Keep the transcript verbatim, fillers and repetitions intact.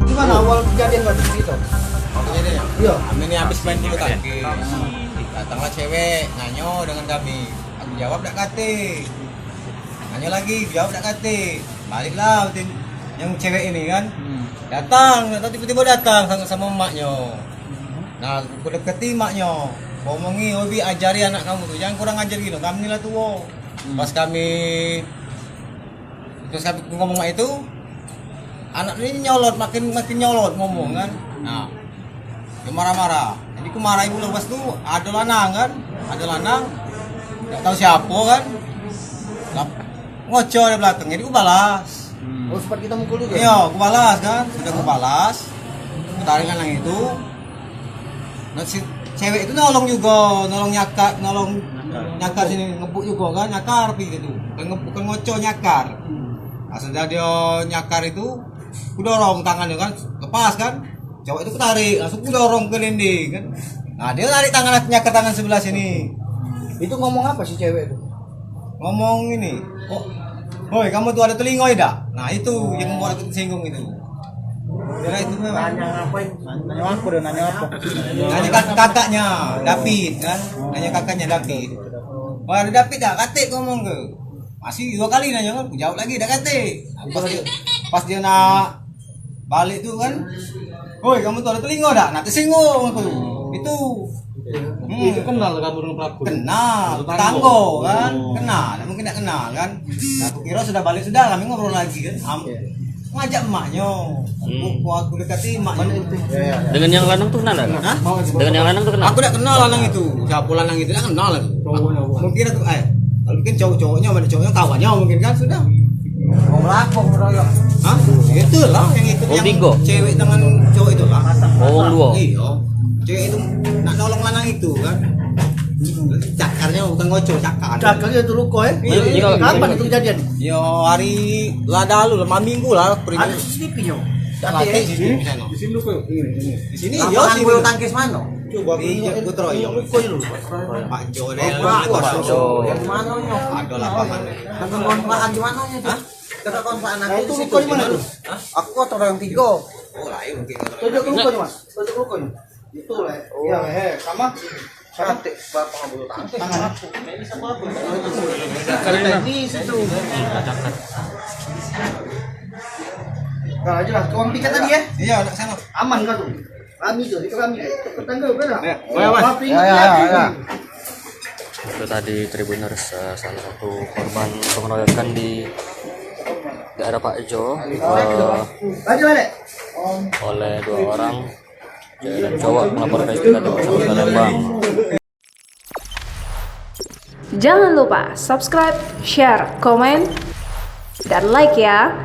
Gimana awal kejadian waktu itu? Awal kejadian ya? Iya. Kami ni habis main bulu tangkis. Datanglah cewek, nanyo dengan kami. Aku jawab dak kate. Nanyo lagi, jawab dak kate. Baliklah tin-, yang cewek ini kan. Hmm. Datang, dak tahu tiba-tiba datang sama, sama emaknyo. Nah, aku deketi emaknyo. Aku omongi, "Oi, Bi, ajari anak kamu tu, jangan kurang ajar gini, kamu ni lah tuo." Hmm. Pas kami, terus kami ngomong mak itu, anak ni nyolot, makin, makin nyolot ngomong kan. Nah, dia marah-marah. Jadi aku marahi pulo pas tu, ado lanang kan, ado lanang, dak tahu siapo kan. Lap-, ngoco dari belakang, jadi aku balas. Hmm. Oh, sempat kita mukul juga? Iya, aku balas kan. Sudah aku balas, aku tarik lanang itu. Nah, si cewek itu nolong juga, nolong nyakar, nolong nyakar sini, ngebuk juga kan, nyakar pi gitu. Bukan ngebuk, bukan ngoco, nyakar. Nah, sudah dia nyakar itu, aku dorong tangannya kan, lepas kan. Cowok itu aku tarik, langsung aku dorong ke dinding kan. Nah, dia tarik tangan aku, nyakar tangan sebelah sini. Itu ngomong apa si cewek itu? Ngomong ini, "Kok, hoi, kamu tuh ada telingo ya dak?" Nah, itu yang membuat aku tersinggung itu. Kira itu memang. Nanya ngapain? Nanya apa dia? Nanya apa? Nanya kak-, kakaknya, David kan. Nanya kakaknya David. "Wah, ada David dak?" Katik ngomong ke. Masih dua kali nanya kan, aku jawab lagi dak katik. Pas dia, pas dia nak balik tu kan, "Hoi, kamu tuh ada telingo dak?" Nah, tersinggung aku. Itu. Hmm. Itu kenal kamu dengan pelaku? Kenal, tetanggo kan. Oh. Kenal, dak mungkin dak kenal kan. Nah, aku kira sudah balik sudah, kami ngobrol lagi kan. Am-, ngajak emaknyo. Hmm. Aku, aku dekati emaknyo. Dengan yang lanang tu kenal dak? Hah? Dengan yang lanang tu kenal? Aku dak kenal lanang itu. Siapa lanang itu? Dak kenal aku. Mungkin aku, eh, kalau mungkin cowok-cowoknya, ada cowoknya, kawannya mungkin kan sudah. Mau melapor, bro, ya. Hah? Itulah yang ikut. Oh, yang tiga. Cewek dengan cowok itulah. Oh, wong dua. Iya. Cewek itu nak nolong lanang itu kan. Cakarnya bukan ngoco, cakar. Cakarnya itu luko, eh? Iya, iya. Kapan itu kejadian? Ya, hari lah dahulu lah, minggu lah. Ada C C T V-nya? Latih C C T V di sana. Di sini luko. Ini, ini. Di sini, iya, sini. Bulu tangkis mana? Coba di Putroyo. Luko dulu. Pak Jo deh, Pak Jo. Yang mana? Ada lapangan. Kata kontrakan di mananya tuh? Hah? Kata kontrakan aku di situ. Itu luko di mana tuh? Hah? Aku atau yang tiga. Oh, lain mungkin. Tunjuk ke lukonya, Mas. Tunjuk ke lukonya. Itu lah. Iya, eh, sama. Sama. Cantik, bapak bulu tangkis. Tangan. Ini situ. Nah, aja lah. Kau pikat tadi ya? Iya, nak sana. Aman kau tuh. Rami tu, itu rami. Tetangga berapa? Ya, ya, ya. Itu tadi Tribuners, eh, salah satu korban pengeroyokan di daerah Pak Jo, eh, oleh dua orang cewek dan cowok melapor ke Institut Anti Kekerasan Palembang. Jangan lupa subscribe, share, komen, dan like ya.